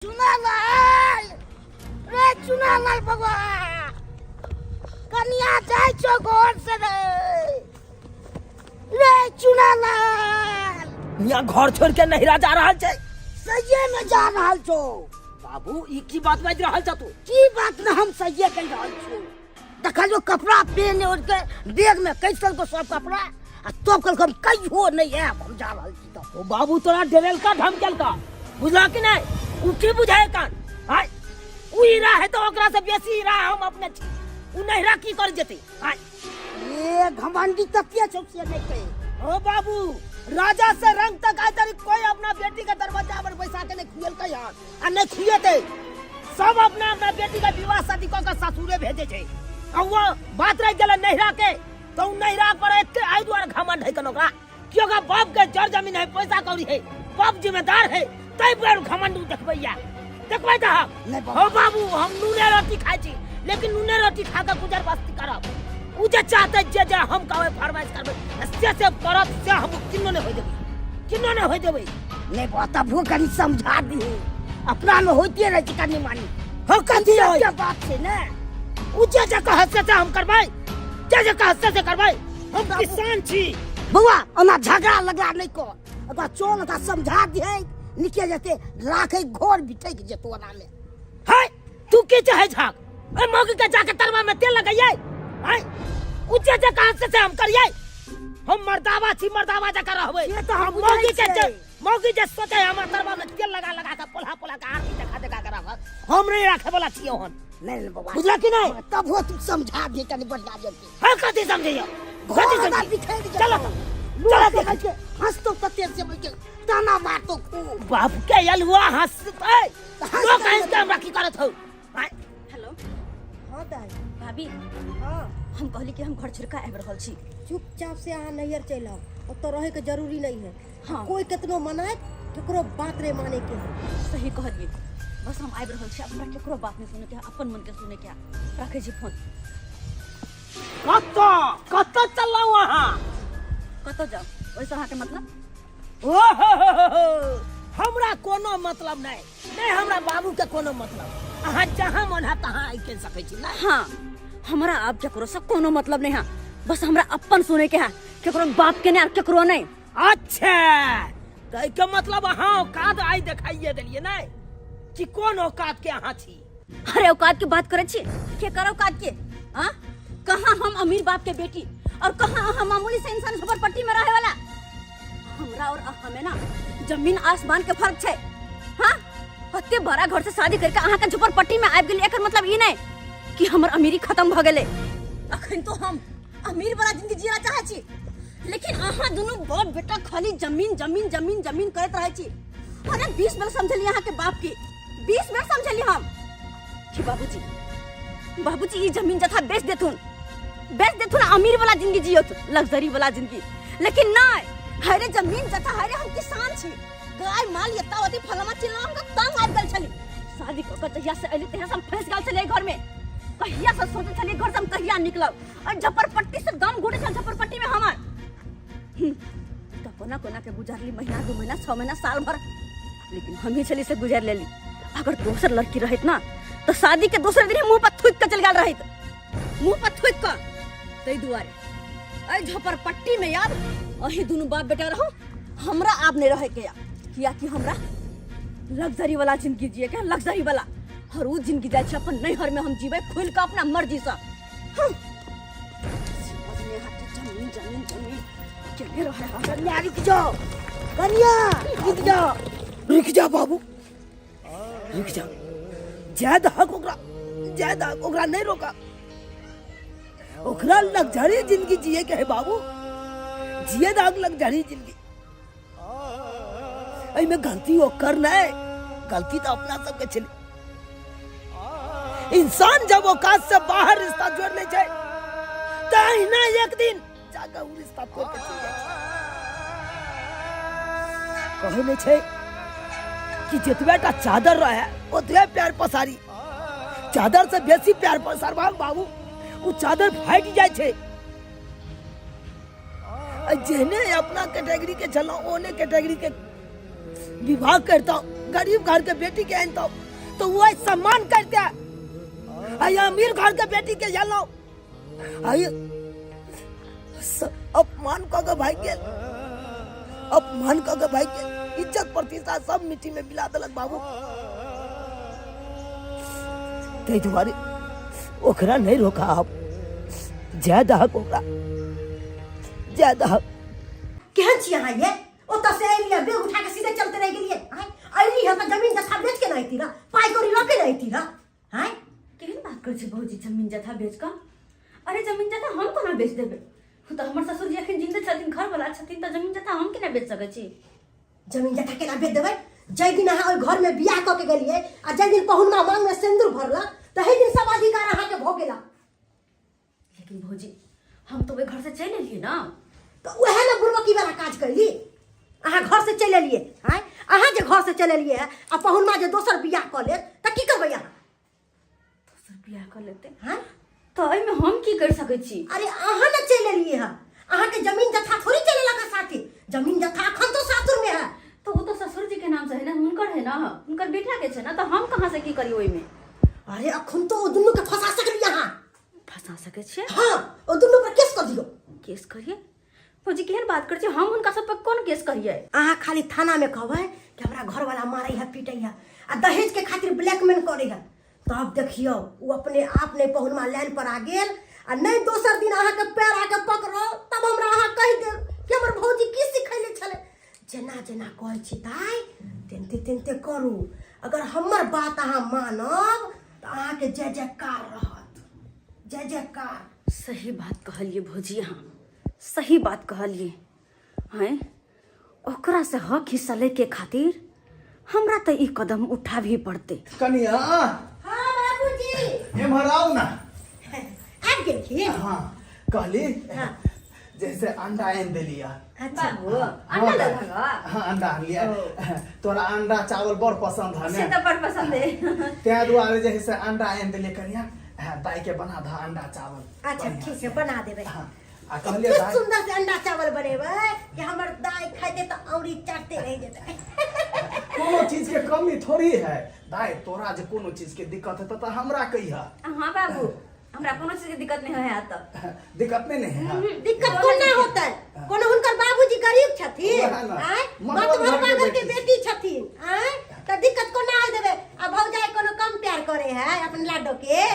चुनालाल रे, चुनालाल बबुआ, कनिया जाइ छौ घर से रे। रे चुनालाल, मियाँ घर छोड़ के नहिरा जा रहल छै। सहिए में जा रहल छौ। बाबू, ई की बात बाजि रहल छ तू? की बात न, हम सहिए कहि रहल छौ। देखलियो कपड़ा पेन ओढ़ के बैग में कैसल को सब कपड़ा आ तब कहलक हम कहियो नहीं आयब, हम जा रहल छी। तब ओ बाबू तोरा डरेलका धमकेलका, बुझला कि नहीं? उ की बुझाए कान आय, उ हीरा है तो ओकरा से बेसी हीरा हम अपने छी। उ नहिरा की कर जेते आय? ए घमंडी तकिया छौ से नहीं कहे। ओ बाबू, राजा से रंग तक आय तरी कोई अपना बेटी के दरवाजा पर बैसा के नहीं खुएलकै हन आ नहीं खुएतै। सब अपना अपना बेटी के विवाह शादी कऽ के ससुरे भेजे छै। आ वो बात रहि गेलै नहिरा के, तऽ उ नहिरा पर एते आइ दुआरे घमंड है कन ओकरा कि ओकरा बाप के जड़ जमीन है, पैसा कौड़ी है, बाप जिम्मेदार है, तै पर घमंड उ देखबैया देखबै दहक। नहीं बाबू। हो बाबू, हम नूने रोटी खाइ छी, लेकिन नूने रोटी खा के गुजर बस्ती करब। उ जे चाहते जे जे हम कहबै फरमाइश करबै से से करत, से हम किन्नो नहि होइ देबै, किन्नो नहि होइ देबै। नहीं बाबा, तबो कनी समझा दिही, अपना में होते रहे छै कनी मानी। हो कथी होय? के बात छै ने। उ जे जे कहत से से हम करबै, जे जे कहत से से करबै। हम किसान छी। बौआ, ओना झगड़ा लगड़ा नहीं कर, ओकरा चल ओकरा समझा दिहे, निके जेते राखे घर बिठक जेतो ओना में। है तू की चाहे झाक ए मौगी के जाके तरवा में तेल लगाइए? है उ जे जे कहत से से हम करिए। हम मर्दावा छी, मर्दावा जका रहबै। से तऽ हम मौगी के बुझै जे छियै। मौगी जे सोचे हमर तरवा में तेल लगा लगा के पोल्हा पोल्हा के आरती देखा देखा के राखत, हम नहीं राखे वाला छियै ओहन। नहीं नहीं बौआ। बुझला कि नहीं? तब हो तू समझा दे कनी बढ़िया जल्दी। हाँ कथी समझैयो? घर कथी वाला समझैयो? बिखरि जेतौ। चलो लोग चलो। देखै छै, हंसतौ तते से बैठे ताना मारतौ खूब। बाप के अलुआ हंसतै, हंसतै। लोग हंस के हमरा की करत हौ? आँय? हेलो। हाँ दाई। भाभी। हाँ। हम कहली कि हम घर छोड़ के आबि रहल छी। चुपचाप से अहाँ नैहर चलि आउ, ओतऽ रहैके जरूरी नहीं है। हाँ। कोई केतनो मनाए केकरो बात नहीं माने के है। सही कहलिए, बस हम आबि रहल छी। आब हमरा केकरो बात नहीं सुने के है, अपन मन के सुने के है। राखै छी फोन। कतऽ कतऽ चललहुँ अहाँ? कतऽ जाउ ओहिसँ अहाँके मतलब? ओ हो हो हो हो, हमरा कोनो मतलब नहीं, नहीं हमरा बाबू के कोनो मतलब। अहाँ जहाँ मन है तहाँ आबि के सकै छी ना। हाँ, हमरा आब केकरो से कोनो मतलब नहीं है, बस हमरा अपन सुने के है, केकरो बाप के नहीं और केकरो नहीं। अच्छा, तऽ एहिके मतलब अहाँ औकात आइ देखाइए देलियै नहि कि कोन औकात के अहाँ छी? अरे औकात के बात करै छी, के कर औकात के? हाँ, कहाँ हम अमीर बाप के बेटी और कहाँ अहाँ मामूली से इंसान झोपड़पट्टी में रहे वाला। हमरा और अहाँ में ना जमीन आसमान के फर्क छै। हाँ, अते बड़ा घर से शादी करके अहाँ के झोपड़पट्टी में आबि गेली, एकर मतलब ई नहीं कि हमर अमीरी खत्म भ गेलै। अखन तो हम अमीर वाला जिंदगी जिया चाहे छी, लेकिन अहाँ दुनू बाप बेटा खाली जमीन जमीन जमीन जमीन करैत रहै छी। अरे 20 बेर समझलियै अहाँ के बाप के, 20 बेर समझलियै हम कि बाबूजी बाबूजी ई जमीन जथा बेच देथुन, बेच देथुन, अमीर वाला जिंदगी जियथुन, लग्जरी वाला जिंदगी। लेकिन नहीं, हरे जमीन जथा, हरे हम किसान छी, गाय माल एता ओती फलाना चिल्लाना, हम तंग आबि गेल छली। शादी कऽ कऽ जहिया से अयली तहिया से हम फँसि गेल छलियै घर में। कहिया से सोचै छलियै घर से हम कहिया निकलब, और झपरपट्टी से दम घुटै छल झपरपट्टी में हमर। तऽ कोना कोना के गुजरली महीना 2 महीना 6 महीना साल भर, लेकिन हम ही छली से गुजर लेली। अगर दोसर लड़की रहत ना तो शादी के दोसरे दिन मुंह पर थूक के चल गेल रहत, मुंह पर थूक के। ताहि दुआरे एहि झोपड़पट्टी में यार अही दुनू बाप बेटा रहो, हमरा आब नहीं रहे के या, कियाकि हमरा लग्जरी वाला जिंदगी जिए के, लग्जरी वाला। और उ जिंदगी जाइ छै अपन नैहर में हम जीबै खुल के अपना मर्जी से। हाँ। समझ में आती जमीन जमीन जमीन केने रहे है। कन्या रुक जाओ, कन्या रुक जाओ, रुक जा बाबू, रुक जा। जाय दहक ओकरा, जाय दहक ओकरा, नहीं रोका ओकरा। लग्जरी जिंदगी जिए के है बाबू, जिए दहक लग्जरी जिंदगी। एहिमे गलती ओकर नहीं, गलती तो अपना सबके छलै। इंसान जब औकात से बाहर रिश्ता जोड़ ले छै तऽ अहिना एक दिन जाके उ रिश्ता तोड़ के चलि जाइ छै। कहै नहि छै कि जतबे टा चादर रहे ओतबे प्यार पसारी, चादर से बेसी प्यार पसारबाक बाबू उ चादर फाटि जाइ छै। आ जेहने अपना कैटेगरी के छलहुँ ओहने कैटेगरी के विवाह करता गरीब घर के बेटी के आनितौ तो वो सम्मान करते, आ अमीर घर के बेटी के झेलौ, आई अपमान कऽ के भागि गेल, अपमान कऽ के भागि गेल, इज्जत प्रतिष्ठा सब मिट्टी में मिला देलक बाबू। ताहि दुआरे ओकरा नहीं रोका, आब जाय दहक ओकरा, जाय दहक। केहन छी अहाँ ये? ओतऽ से अयलियै, बैग उठा के सीधे चलते रहि गेलियै। आँय, अयली हँ तऽ जमीन जथा बेच के ने अयती रह, पाइ कौड़ी लऽ के ने अयती रह। आँय, केहन बात करै छै भौजी, जमीन जथा बेच कऽ? अरे जमीन जथा हम कोना बेच देबै? ओ तऽ हमर ससुर जी अखन जिन्दे छथिन, घरवला छथिन, तऽ जमीन जथा हम केना बेच सकै छी? जमीन जथा केना बेच देबै? जाहि दिन अहाँ ओहि घरमे बियाह कऽ के गेलियै आ जाहि दिन पहुनमा मांगमे सिन्दूर भरलक, तही दिन सब अधिकार अहाँके भऽ गेला। लेकिन भौजी, हम तऽ ओहि घर से चलि एलियै ने। तऽ उएह ने बुड़बकी वाला काज कैली, अहाँ घर से चलि एलियै। आँय, अहाँ जे घर से चलि एलियै आ पहुनमा जे दोसर बियाह कऽ लेत तऽ की करबै अहाँ? दोसर बियाह कऽ लेतै? हाँ। तऽ एहिमे हम की करि सकै छी? अरे अहाँ ने चलि एलियै हँ, अहाँके जमीन जथा थोड़ी चलि एलक हँ साथे, जमीन जथा अखन तो सासुर में है। तऽ ओ तऽ ससुर जी के नाम से है ने, हुनकर है ने, हुनकर बेटा के छै ने, तऽ हम कहाँ से की करी ओहिमे? अरे अखन तो ओ दुनू के फंसा सकली अहाँ। फंसा सकै छियै? हाँ, ओ दुनू पर केस कऽ दियौ। केस करियै? भौजी, केहन बात करै छियै? हम हुनका सब पर कोन केस करियै? अहाँ खाली थाना में कहबै कि हमरा घरवाला मारै है, पीटै है आ दहेज के खातिर ब्लैकमेल करै है, तब देखियौ ओ अपने आप नहि पहुनमा लाइन पर आ गेल आ नहि दोसर दिन अहाँके पैर आके पकड़ो, तब हमरा अहाँ कहि देब कि हमर भौजी की सिखैले छलै। जेना जेना कहै छी दाइ तेनते तेनते करू। अगर हमर बात अहाँ मानब तऽ अहाँके जय जयकार रहत, जय जयकार। सही बात कहलियै भौजी, अहाँ सही बात कहलियै। हैं, ओकरा से हक हिस्सा लैके खातिर हमरा तऽ ई कदम उठाबही पड़तै। कनिया। हाँ बाबूजी। एम्हर आउ ना। आबि गेलखिन? हाँ, कहली हाँ। जैसे अंडा आनि देलिया। अच्छा। बाबू, अंडा देलहक? हाँ, अंडा आनलियै। तोरा अंडा चावल बड़ पसंद है से ने? तऽ बड़ पसंद है। तें दुआरे जे है से अंडा आनि देलियै। कनिया, हाँ, दाई के बना दह अंडा चावल। अच्छा। बढ़िया ठीक से। छै, बना देबै। हाँ, आ कहलियै एते दाई सुंदर से अंडा चावल बनेबै कि हमर दाई खाइते तऽ औरी चाटते रहि जेतै। कोनो चीज के कमी थोड़ी है दाई। तोरा जे कोनो चीज के दिक्कत हेतौ तऽ हमरा कहिह। हाँ बाबू, हमरा कोनो चीज के दिक्कत नहीं होय तऽ। दिक्कत नहीं ने है? दिक्कत कोना होतै? कोनो हुनकर बाबूजी गरीब छथिन? वएह ने। आँय, मतवर मतवर घर के बागर के बेटी। बेटी छथिन। आँय, तऽ दिक्कत कोना आइ देबै? आ भौजाई कोनो कम प्यार करे है अपन लाडो के?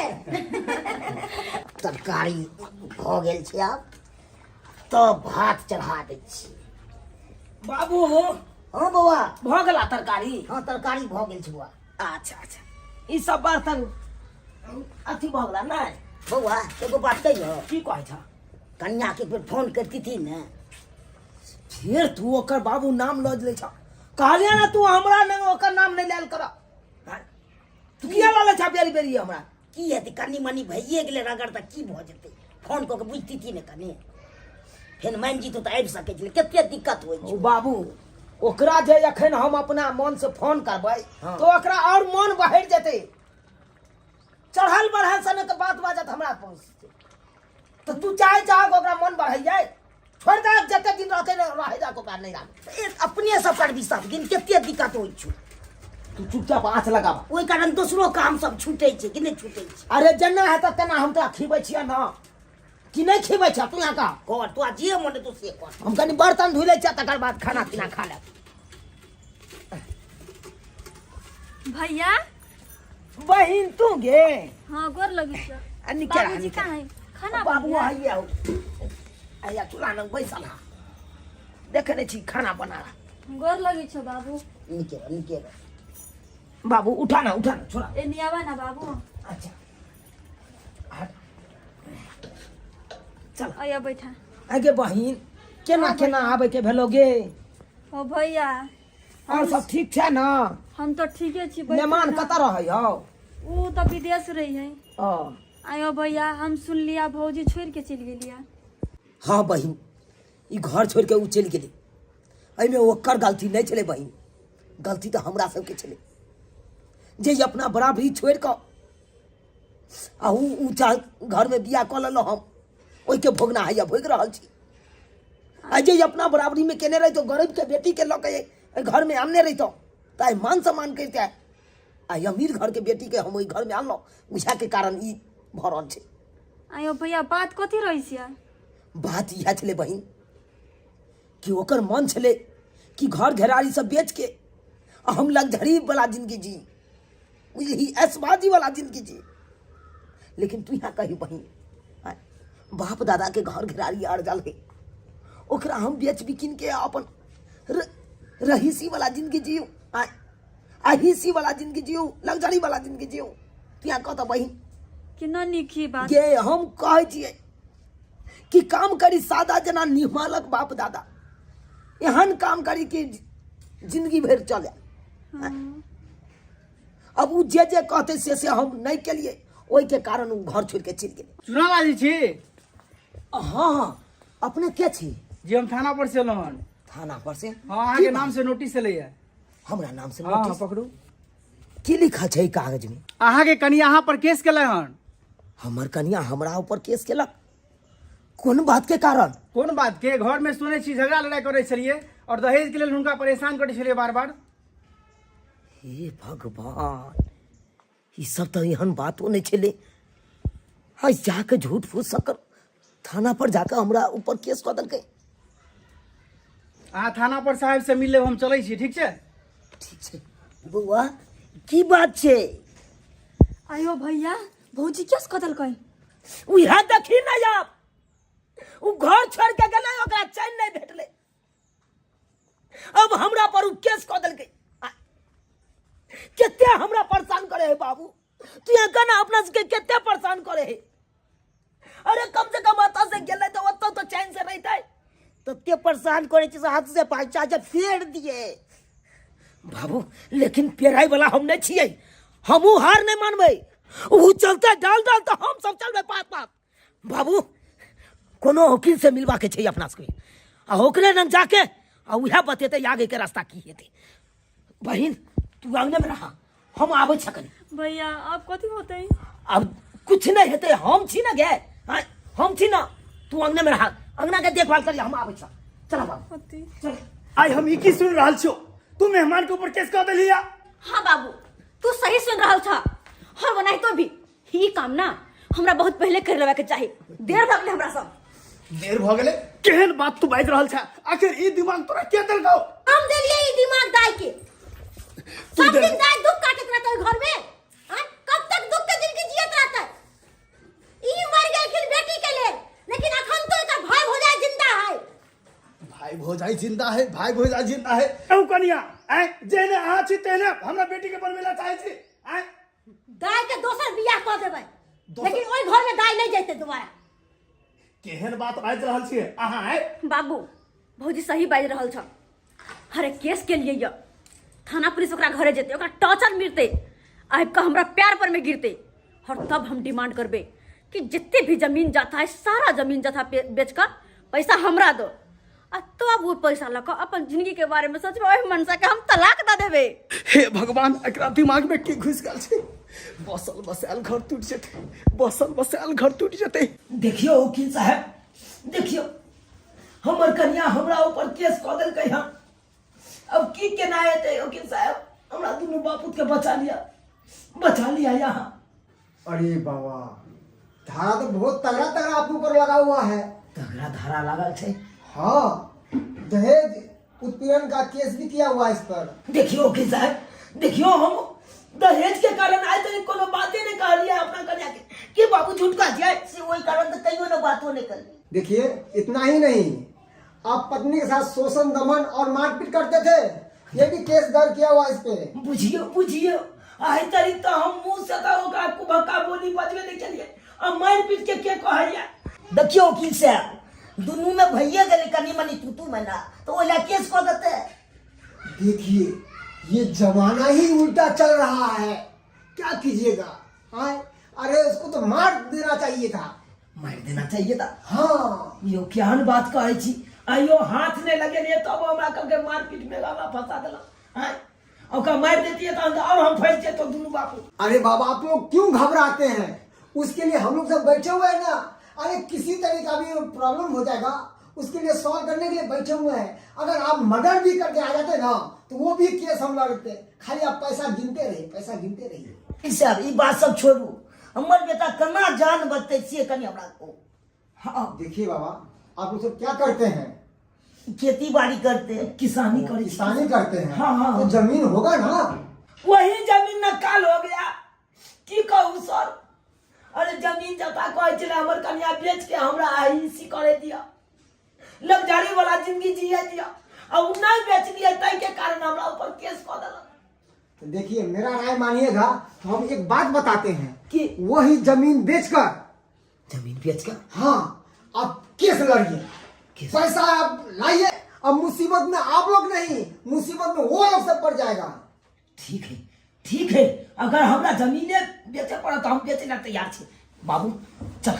तरकारी भऽ गेल छै, आब तऽ भात चढ़ा दै छी। बाबू। हँ बौआ। भऽ गेला तरकारी? हँ, तरकारी भऽ गेल छै बौआ। अच्छा अच्छा, ई सब बर्तन अथी भऽ गेला नहि? बौआ, एगो बात कहियौ? की कहै छ? कन्या के एक बेर फोन करती ने। फेर तू ओकर बाबू नाम लऽ लै छ। कहलियै ने तू हमरा नहि ओकर नाम नहि लेल कर। तू किया लऽ लै छ बेरी बेरी हमरा? की हेतै, कनि मनि भइए गेलै रगड़ तऽ की भऽ जेतै? फोन कऽ के बुझती ने कनि, फेर मानि जीतौ तऽ आबि सकै छलै। कते दिक्कत होइ ओ छै बाबू, ओकरा जे एखन हम अपना मन से फोन करबै हाँ। तऽ ओकरा आओर मन बढ़ि जेतै। चढ़ल बढ़ल सनक बात बाजत हमरा पहुँचतै तऽ तू चाहे चाहक ओकरा मन बढ़ैयै, छोड़ि दे, जते दिन रहतै ने रहै जाक, ओकरा नहि राख। अपने सब करबी सब दिन, कते दिक्कत होइ छौ। तू चुपचाप आँच लगाब। ओहि कारण दोसरो काम सब छूटै छै कि नहि छूटै छै? अरे जेना हेतै तेना। हम तोरा खिबै छियै ने कि नहि खिबै छियै? तू यहाँ कह। कर, तोरा जे मन हेतौ से कर। हम कनि बर्तन धोइ लै छियै, तकर बाद खाना पीना खा लेब। भैया। बहिन तू गे? हाँ, गोर लगी छौ। आ निके रह। बाबूजी निके। कहाँ है? खाना बाबू बन गया? हैया हो, हैया चूल्हा लग बैसल हा, देखे नहि छी खाना बना रहा। गोर लगी छौ बाबू। निके रह, निके रह। बाबू, उठा ना, उठा ना, छोड़ा। ए नियावा ना बाबू। अच्छा, हट, चल। अया बैठा। आगे बहिन, केना केना आबै के भेलो गे? ओ भैया। और सब ठीक छै ने? हम तो ठीके छी, बैठू मेहमान ना। कतऽ रहै हौ? ऊ तऽ विदेश रही है। ओ। आयो भैया, हम सुन लिया भौजी छोड़ के चलि गेलिया। हाँ बहिन, ई घर छोड़ के ऊ चलि गेलै, एहिमे ओकर गलती नहि छलै बहिन, गलती तऽ हमरा सबके छलै जे ई अपना बराबरी छोड़ि कऽ आ ऊ ऊँचा घरमे बियाह कऽ लेलहुँ। हम ओहिके भोगना हैया भोगि रहल छी। आ जे ई अपना बराबरीमे केने रहितौ, गरीबके बेटीके लऽ के एहि घरमे आनने रहितौ। तऽ आइ मान सम्मान करिते। आइ अमीर घरके बेटीके हम ओहि घरमे आनलहुँ, उएहके कारण ई भऽ रहल छै। आयो भैया, बात कथी रहै छियै? बात इएह छलै बहिन कि ओकर मन छलै कि घर घेरारी सब बेच के आ हम लग्जरी वाला जिंदगी जी, बुझली, ऐशबाजी वाला जिंदगी जी। लेकिन तू यहाँ कही बहिन, आँय, बाप दादा के घर घेरारी अड़जल है, ओकरा हम बेच बिकिन के अपन रहीसी वाला जिंदगी जियू, आँय, अहिसी वाला जिंदगी जियू, लग्जरी वाला जिंदगी जियू। तू यहाँ कह तऽ बहिन। केना नीक ही बात। गे हम कहै छियै कि काम करी सादा जेना निमालक बाप दादा, एहन काम करी कि जिंदगी भरि चले। अब उ जे जे कहते से से हम नहीं केलिए, ओहि के कारण उ घर छोड़ के चलि गेलै। चुनाव छी? हाँ हाँ, अपने के छी? जी, हम थाना पर से एलहुँ हन। थाना पर से? हाँ, अहाँके नाम से नोटिस एलैया। हमरा नाम से? हाँ। नोटिस? पकड़ू। की लिखल छै कागज में? अहाँके कनिया अहाँ पर केस केलै हन। हमर कनिया हमरा ऊपर केस केलक? कोन बात के कारण? कोन बात के? घर में सुनै छी झगड़ा लड़ाई करै छलियै और दहेज के लेल हुनका परेशान करै छलियै बार बार। हे भगवान, ई सब तऽ एहन बातो नहि छलै। आइ जाके झूठ फूस सकर थाना पर जाके हमरा ऊपर केस कऽ देलकै। अहाँ थाना पर साहेब से मिल लेब, हम चलै छी, ठीक छै? ठीक छै। बौआ, की बात छै? आयो भैया, भौजी केस कऽ देलकै? उएह देखी ने, आब ओ घर छोड़ के गेलै, ओकरा चैन नहि भेटलै, अब हमरा पर उ केस कऽ देलकै। कते हमरा परेशान करे है बाबू, तू यहाँ कहना अपना सबके कते परेशान करे है। अरे कम से कम ओतऽ से गेलै तऽ ओतऽ तो चैन से रहितै। तते परेशान करे छै से हाथ से पैसा जब फेर दिए बाबू, लेकिन पेराई वाला हम नहीं छियै, हमहूँ हार नहीं मानबै। उ चलते डाल डाल तऽ हम सब चलबै पात पात। बाबू, कोनो वकील से मिलवा के छै अपना सबके, आ ओकरे लग जाके आ उएह बतेतै आगे के रास्ता की हेतै। बहिन, तू आंगने में रहा, हम आबै छ कनी। भैया, आब कथी होतै? अब कुछ नहीं हेतै, हम छी ना गे, आँय, हम छी ना, तू अंगने में रहा, अंगना के देखभाल करिया, हम आबै छ। चल बाबू। होतै। चल। आइ हम ई की सुनि रहल छियौ? तू मेहमान के ऊपर केस कऽ देलिया? हाँ बाबू, तू सही सुन रहल छ। और ओनाहितो भी ई काम ना हमरा बहुत पहले कर लेवा के चाही, देर भऽ गेलै हमरा सब। देर भऽ गेलै? केहन बात तू बाजि रहल छ? आखिर ई दिमाग तोरा के देलकौ? हम देलिए ई दिमाग दाई के। तू सब देल- दिन दाई दुख काटत रहता है घर में, हाँ? कब तक दुख के जिंदगी जियत रहता है? ई मर गेलखिन बेटी के लेल, लेकिन अखन तो एकर भाई भौजाई जिंदा है। भाई भौजाई जिंदा है, भाई भौजाई जिंदा है। कहू कनिया, आँय, जेहने अहाँ छी तेहने हमरा बेटी के बनबै ला चाहै छी, आँय? दाई के दोसर बियाह कऽ देबै, दोसर- लेकिन ओहि घर में दाई नहीं जैते दोबारा। केहन बात बाजि रहल छियै अहाँ, आँय? बाबू, भौजी सही बाजि रहल छ। अरे केस के लिए य थाना पुलिस ओकरा घरे जेतै, ओकरा टॉर्चर मिलतै, आबि कऽ हमरा प्यार पर में गिरतै, और तब हम डिमांड करबै कि जितने भी जमीन जाता है सारा जमीन जथा बेच कऽ पैसा हमरा दो, आ तब वो पैसा लऽ कऽ अपन जिंदगी के बारे में सोचबै, ओहि मनसा के हम तलाक दऽ देबै। हे भगवान, एकरा दिमाग में की घुसि गेल छै? बसल बसायल घर टूटि जेतै, बसल बसायल घर टूटि जेतै। देखियौ वकील साहब, देखियौ, हमर कनिया हमरा ऊपर केस कऽ देलकै हन, अब की केना हेतै? वकील साहब, हमरा दुनू बापूत के बचा लिया, बचा लिया यहाँ। अरे बाबा, धारा तो बहुत तगड़ा तगड़ा आपके ऊपर लगा हुआ है। तगड़ा धारा लागल छै? हाँ, दहेज उत्पीड़न का केस भी किया हुआ है इस पर। देखियो वकील साहब, देखियो, हम दहेज के कारण आइ तक कोनो बाते नहीं कहलिए अपना कन्या के कि बाबू झूठ कह दिया से वही कारण तो कहियो ना बातो नहीं कर। देखिए, इतना ही नहीं, आप पत्नी के साथ शोषण, दमन और मारपीट करते थे, ये भी केस दर्ज किया हुआ है इस पे। बुझियो बुझियो, आइ तक तो हम मुंह से तो ओकरा कुभक्का बोली बजबे नहीं केलिए, आ मारि पीट के के कहैया? देखियो वकील साहब, दुनू में भइए गेलै कनी मनी तू तू मना, तो ओहि लए केस कऽ देतै। देखिए, ये जमाना ही उल्टा चल रहा है, क्या कीजिएगा? हाँ, अरे उसको तो मार देना चाहिए था। मारि देना चाहिए था? हाँ। यो केहन बात कहै छी? आइयो हाथ नहि लगेलियै तब हमरा कहलकै मारपीट में हमरा फंसा देलक। आँय, ओकरा मारि देतियै तहन तऽ आओर हम फंसि जैतहुँ दुनू बापू। अरे बाबा, आप लोग क्यों घबराते हैं? उसके लिए हम लोग सब बैठे हुए हैं ना। अरे किसी तरह का भी प्रॉब्लम हो जाएगा, उसके लिए सॉल्व करने के लिए बैठे हुए हैं। अगर आप मर्डर भी करके आ जाते ना तो वो भी केस हम लड़ते। खाली आप पैसा गिनते रहिए, पैसा गिनते रहिए। ई साहब, ई बात सब छोड़ू, हमर बेटा केना जान बचतै से कनि हमरा कहू। हाँ। देखिए बाबा, आप लोग सब क्या करते हैं? खेती बाड़ी करते हैं, किसानी करै छी। किसानी करते हैं। हाँ, हाँ, तो जमीन होगा ना? वही जमीन नकाल हो गया, की कहू सर। अरे जमीन जथा कहै छलै हमर कनिया बेच के हमरा आईसी करे दिया, लग्जरी वाला जिंदगी जिए दिया, आ उ नहीं बेचलिए ताहि के कारण हमरा ऊपर केस कऽ देलक। तो देखिए, मेरा राय मानिएगा तो हम एक बात बताते हैं कि? वही जमीन बेचकर, जमीन बेचकर? हाँ, आप केस लड़िए, केस? पैसा आप लाइए। अब मुसीबत में आप लोग नहीं, मुसीबत में वो लोग सब पड़ जाएगा। ठीक है, ठीक है, अगर हमरा जमीने बेचे पड़त तऽ हम बेचे ला तैयार छी। बाबू चल,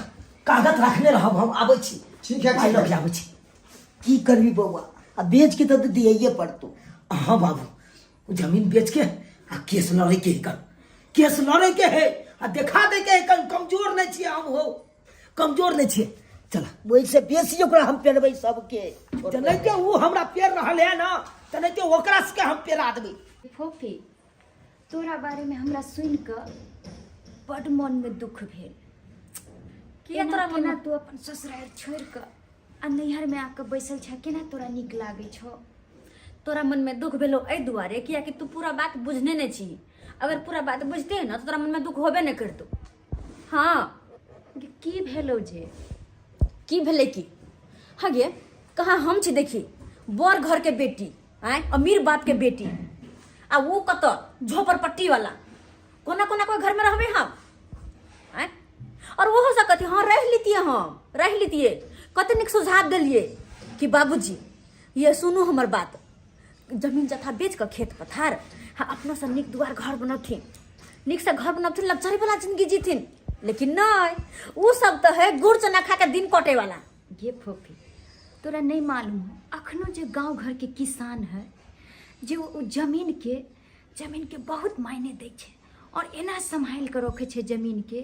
कागज रखने रहब, हम आबै छी। ठीक है, पाइ ठीक लऽ है। के आबै छी। की करबी बौआ, आ बेच के तऽ दियैये पड़तौ। हाँ बाबू, ओ जमीन बेच के आ केस लड़े के है, केस लड़े के है आ देखा दे के है, कमजोर नहीं छियै हम, हो कमजोर नहीं छियै। चल। ओहिसँ बेसी ओकरा हम पेरबै सबके। तेनाहिते ओ हमरा पेर रहल है ना, तेनाहिते ओकरा सबके हम पेरा देबै। फोफी, तोरा बारेमे हमरा सुनि कऽ बड्ड मनमे दुख भेल। किया तोरा केना मनमे तू अपन ससुरारि छोड़ि कऽ आ नैहरमे आबिकऽ बैसल छह, केना तोरा नीक लागै छौ? तोरा मनमे दुख भेलो एहि दुआरे कियाकि तू पूरा बात बुझने नहि छी। अगर पूरा बात बुझते ने तऽ तोरा मनमे दुख होबे नहि करतौ। हाँ। गे, की भेलौ जे? की भेलै की? हाँ गे, कहाँ हम छी देखी बड़ घर के बेटी, आँय, अमीर बाप के बेटी, आ वो कतऽ झोपड़पट्टी वाला। कोना कोना कोई घर में रहबे हम, आँय? और ओहो से कथी, हाँ रह लीतिए, हम रह लीतिए। कते नीक सुझाव देलिए कि बाबूजी ये सुनू हमर बात, जमीन जथा बेच कऽ खेत पथार, हाँ, अपनो से नीक दुआर घर बनौथिन, नीक से घर बनौथिन, लग्जरी वाला जिंदगी जीथिन। लेकिन नहीं, वो सब तो है गुड़ चना खा के दिन कटे वाला। गे फोफी, तोरा नहीं मालूम हो, अखनो जे गांव घर के किसान है जे ओ जमीन के बहुत मायने दै छै और एना सम्हालि कऽ रखै छै जमीन के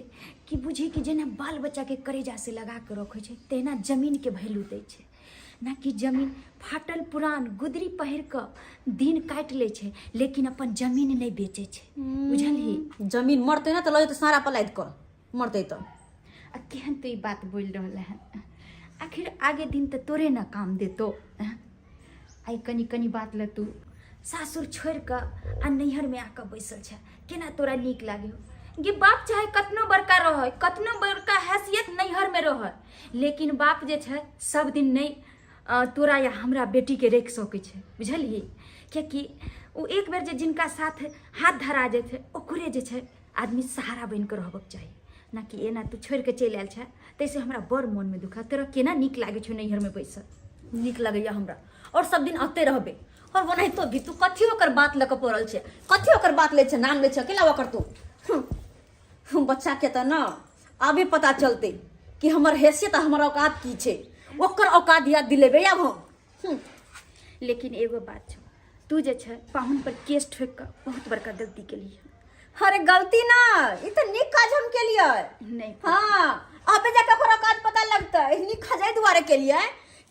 कि बुझी कि जेना बाल बच्चा के करेजा से लगा कऽ रखै छै तहिना जमीन के वैल्यू दै छै। ना कि जमीन फाटल पुरान गुदरी पहिर कऽ दिन काटि लै छै लेकिन अपन जमीन नहि बेचै छै, बुझलही? जमीन मरतै ना तऽ लऽ जेतै सारा पलाइत कऽ, मरतै तऽ। आ केहन तू ई बात बोलि रहल है, आखिर आगे दिन तऽ तोरे ना काम देतो। आइ कनि कनि बात लए तू सासुर छोड़ि कऽ आ नैहरमे आकऽ बैसल छै, केना तोरा नीक लागे हो? गे बाप चाहे कतनो बड़का रहै, कतनो बड़का हैसियत नैहरमे रहै, लेकिन बाप जे छै सब दिन नहि तोरा या हमरा बेटीके राखि सकै छै, बुझलही? कियाकि ओ एक बेर जे जिनका साथ हाथ धरा जाइ छै ओकरे जे छै आदमी सहारा बनि कऽ रहबक चाही, ना कि एना तू छोड़ि कऽ चलि आयल छै। ताहिसँ हमरा बड़ मोनमे दुख। तोरा केना नीक लागै छौ नैहरमे बैसल? नीक लगैया हमरा, और सब दिन अते रहबे। और ओनाहितो भी तू कथी ओकर बात लऽ कऽ पड़ल छै? कथी ओकर बात लै छै, नाम लै छै अकेला ओकर तू? बच्चा के तऽ ना अभी पता चलते कि हमर हैसियत आ हमर औकात की छै। ओकर औकात याद दिलेबै आब हम। लेकिन एगो बात छौ, तू जे छै पाहुन पर केस ठोकि कऽ बहुत बड़का गलती केलियै। अरे गलती ना, ई तऽ नीक काज हम केलियै। नहि। हाँ, अबे जाके ओकर औकात पता लगतै। नीक काज एहि दुआरे केलियै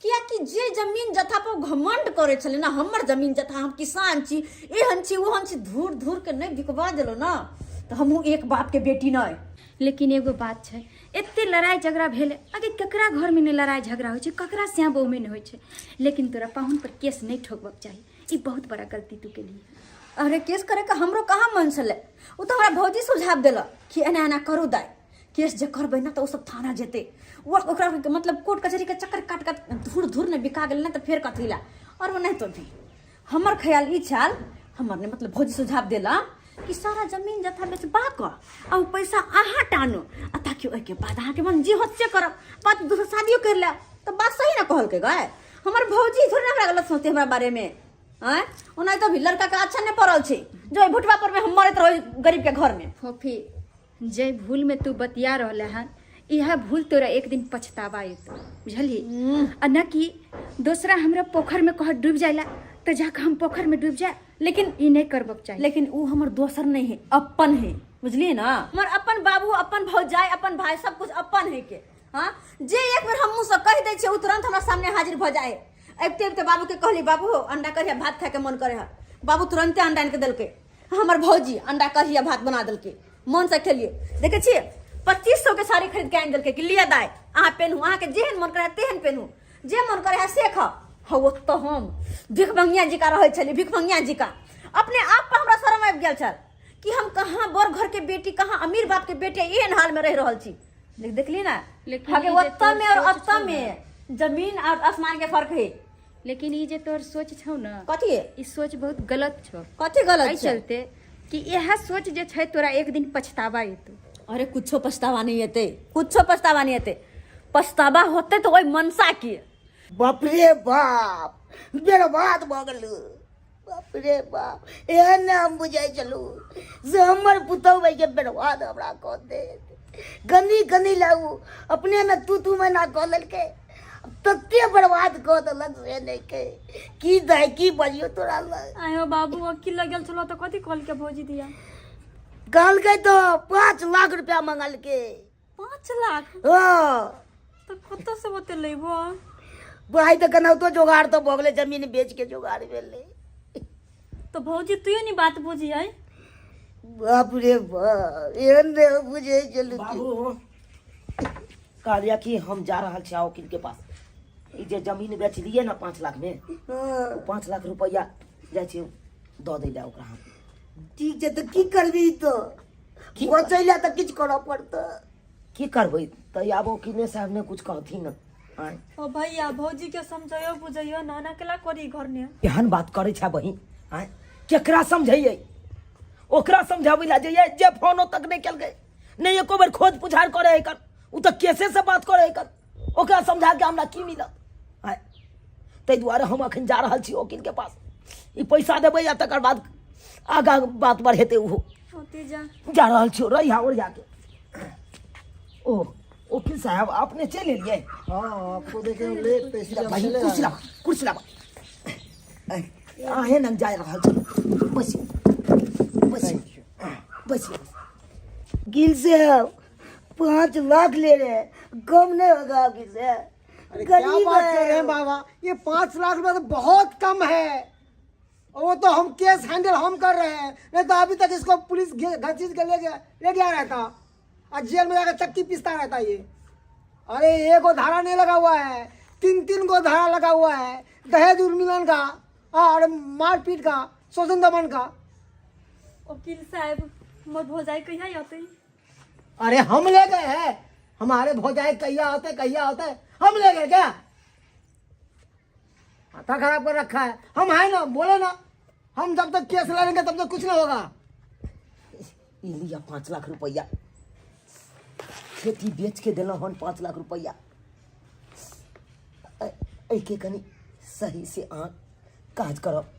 कियाकि जे जमीन जथा पर घमंड करै छलै ना, हमर जमीन जथा, हम किसान छी, एहन छी ओहन छी, धूर धूर के नहि बिकवा देलहुँ ना तऽ हमहूँ एक बाप के बेटी नहि। लेकिन एगो बात छै, एते लड़ाइ झगड़ा भेल, आगे ककरा घरमे नहि लड़ाइ झगड़ा होइ छै, ककरा श्याम बहुमे नहि होइ छै, लेकिन तोरा पाहुन पर केस नहि ठोकबक चाही। ई बहुत बड़ा गलती तू केलियै। अरे केस करे के हमरो कहाँ मन छलै, ओ तऽ हमरा भौजी सुझाव देलक कि एना एना करू दाइ, केस जे करबै ने तऽ ओ सब थाना जेतै, ओ ओकरा मतलब कोर्ट कचहरी के चक्कर काट काट धूर धूर ने बिका गेल ने तऽ फेर कथी ला। और ओ नहीं तो भी हमर ख्याल ई छल, हमर ने मतलब भौजी सुझाव देला कि सारा जमीन जथा बेचबा कऽ आ ओ पैसा अहाँ टानू आ ताकि ओहिके बाद अहाँके मन जे होत से करब, बात दोसर शादियो करि लेब। तऽ बात सही ने कहलकै गए हमर भौजी? थोड़े ने हमरा गलत सोचते हमरा बारे में। आँय, ओना तो भी लड़का के अच्छा नहीं पड़ल छै जो एहि भुटवा पर में हम मरैत रही गरीब के घर में। फोफी, जे भूल में तू बतिया रहले हन इएह भूल तोरा एक दिन पछतावा एतो, बुझलही? आ न कि दोसरा हमरा पोखर में कह डूब जाइला तऽ जाके हम पोखर में डूब जाए, लेकिन ई नहीं करबक चाही। लेकिन ऊ हमर दोसर नहीं है, अपन है, बुझलिए ना? हमर अपन बाबू, अपन भौजाई, अपन भाई, सब कुछ अपन है के। हाँ जे एक बेर हम मुँहसँ कहि दै छियै ओ तुरंत हमरा सामने हाजिर भऽ जाए अबिते अबिते बाबूके कहली बाबू हो अंडा कढ़ी आ भात खायके मन करे है बाबू तुरंते अंडा आनि कऽ देलकै हमर भौजी अंडा कढ़ी आ भात बना देलकै मनसँ खेलियै देखै छियै 2500 के साड़ी खरीद के आनि देलकै कि लिअ दाइ अहाँ पेनहू अहाँके जेहन मन करे तेहन पेनहू जे मन करे है से खाओ हौ ओतऽ हम भिखमंगिया जिका रहै छलियै भिखमंगिया जिका अपने आप पर हमरा शरम आबि गेल छल कि हम कहाँ बड़ घर के बेटी कहाँ अमीर बाप के बेटी एहन हाल में रह रहल छी देखली ना लेकिन हगे ई जे ओतऽ तोहर में और सोच ओतऽ छौ ना। में जमीन और आसमान के फर्क है लेकिन ई जे तोहर सोच छौ ने कथी ई सोच बहुत गलत छौ कथी गलत एहि छै चलते कि इएह सोच जे छै तोरा एक दिन पछतावा एतौ अरे कुछो पछतावा नहीं एतै कुछो पछतावा नहीं एतै पछतावा होतै तऽ ओहि मनसा के बाप रे बाप बर्बाद भऽ गेलहुँ बाप रे बाप एहन ने हम बुझै छलहुँ से हमर पुतहु भइके बर्बाद हमरा कऽ देत गनी गनी लए ओ अपनेमे तू तू मैना कऽ लेलकै तते बर्बाद कऽ देलक से नहि के की दाइ की बजियौ तोरा लग आयो बाबू वकील लग गेल छलो तऽ कथी कहलकै भौजी दिया कहलकै तऽ 5 लाख रुपया मंगलकै। 5 लाख? हँ। तऽ कतऽ से ओते लेबो? भाइ, तऽ केनाहितो जोगाड़ तऽ भऽ गेलै, जमीन बेच के जोगाड़ भेलै। तऽ भौजी तू नहीं बात बुझी है। बाप रे बाप, एहन नहि बुझै छलहुँ। बाबू कहलिया कि हम जा रहल छी वकील के पास। ई जे जमीन बेचलियै ने 5 लाख में, ओ 5 लाख रुपैआ जाइ छी दऽ दै लए ओकरा हम। ठीक छै, तऽ की करबी? तऽ बचै लए तऽ किछु करऽ पड़तै। की करबै? तऽ आब वकीले साहब ने कुछ कहथिन आँय। ओ भैया, भौजी के समझाइयो बुझाइयो ना, ना केला करी घर ने। एहन बात करै छै बहिन, आँय? केकरा समझैयै? ओकरा समझाबै लए जइयै जे फोनो तक नहि केलकै, नहि एको बेर खोज पुछार करै है। ओ तऽ केसे से बात करै है। ओकरा समझा के हमरा की मिलत, आँय? ताहि दुआरे हम अखन जा रहल छी वकील के पास। ई पैसा देबै आ तकर बाद आगाँ बात बढ़ेतै ओहो। होते जा। जा रहल छी रहिया ओरिया के। ओ वकील साहब, अपने चलि एलियै? हाँ, आपको देखे हम लेट तो इसलिए हम भाई, चले कुर्सी आए। लाबा, कुर्सी लाबा। अहें लग जा रहल छी। बैसी, बैसी, बैसी। वकील साहब, 5 लाख ले रहे हैं, कम नहीं होगा वकील साहब? अरे, क्या गरीब बात कर रहे हैं है। बाबा, ये 5 लाख रुपया तो बहुत कम है और वो तो हम केस हैंडल हम कर रहे हैं, नहीं तो अभी तक इसको पुलिस घसीट के ले गया, ले गया रहता और जेल में जाकर चक्की पीसता रहता ये। अरे, एक धारा नहीं लगा हुआ है, तीन तीन गो धारा लगा हुआ है, दहेज उन्मूलन का और मारपीट का, शोषण दमन का। वकील साहब, मोर भौजाई कहिया अतै? अरे, हम ले गए हैं। हमारे भौजाई कहिया होते, कहिया होते, हम ले गए क्या? माथा खराब कर रखा है। हम है ना, बोले ना, हम जब तक केस लड़ेंगे तब तक कुछ नहीं होगा। ई लिया 5 लाख रुपया। खेती बेच के देलहुँ हन 5 लाख रुपया। एहिके कनि सही से अहाँ काज करब।